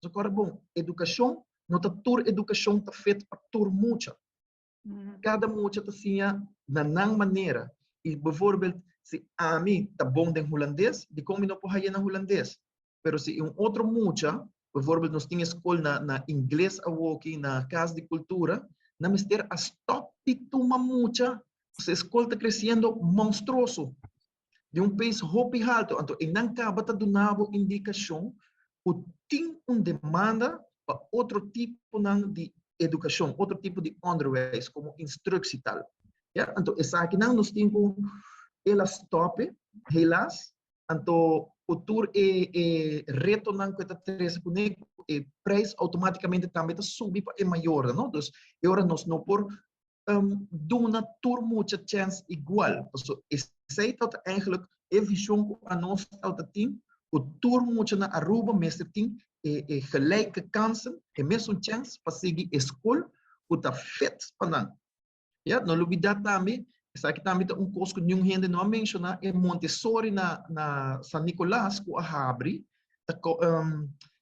So kòrda bon, edukashon no ta tur edukashon ta fit pa tur mucha. Kada mucha ta siña na nan manera. I bijvoorbeeld, si ami ta bon den hulandes, dikon mi no por haya na hulandes? Pero si un otro mucha, bijvoorbeeld nos tin e skol na ingles awoki na Kas di Kultura, nan mester a stòp di tuma mucha, pasobra e skol ta kresiendo monstruoso, di un pace hopi haltu. Anto einan kaba ta duna bo indikashon ku tin un demanda pa otro tiponan di edukashon, otro tipo di onderwijs, komo instructietaal. Ya, anto esakinan nos tin ku el a stòp e, helaas. Anto ku tur e retonan ku e ta trese kuné, e prijs outomátikamente tambe ta subi pa e mayornan, no? Dus e ora nos no por duna tur mucha chèns igual. Pasobra esei ta eigenlijk e vishon ku anos ta tin, ku tur mucha na Aruba mester tin e gelijke kansen, e mesun chèns pa sigui e skol ku ta fit pa nan. Ya, no lubida tambe, esaki tambe ta un kos ku niun hende no a menshoná, e Montessori na San Nicolas ku a habri, ta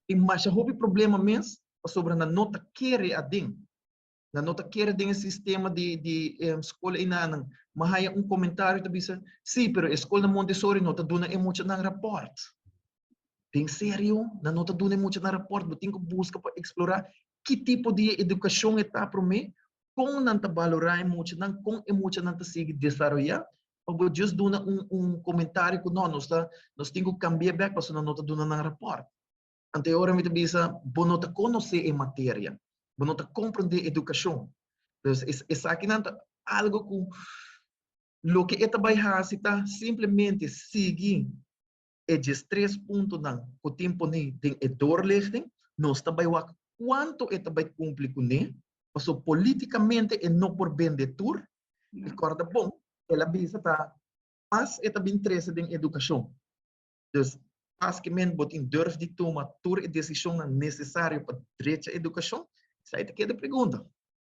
tin masha hopi problema mes pasobra nan no ta kere aden. Nan no ta kere den e sistema di skol einanan. Mi a haya un komentario ta bisa, sí, pero e skol na Montessori no ta duna e muchanan rapòrt. Den serio? Nan no ta duna e muchanan rapòrt? Bo tin ku buska pa eksplorá ki tipo di edukashon e ta promé, kon nan ta balorá e muchanan, kon e muchanan ta sigui desaroyá, pa bo just duna un komentario ku no, nos ta, nos tin ku kambi'é bèk pasobra nan no ta duna nan rapòrt. Anto e ora mi ta bisa, bo no ta konosé e materia, bo no ta komprondé edukashon. Dus esakinan ta algu ku loke e ta bai hasi ta simplemente sigui e 13 puntonan ku tin poné den e doorlichting, nos ta bai wak kuantu e ta bai kumpli kuné, pasobra politikamente e no por bende tur, i kòrda bon, el a bisa ta pas e ta bin trese den edukashon. Dus pas ke men bo tin durf di tuma tur e desishonnan nesesario pa drecha edukashon, esei ta keda e pregunta.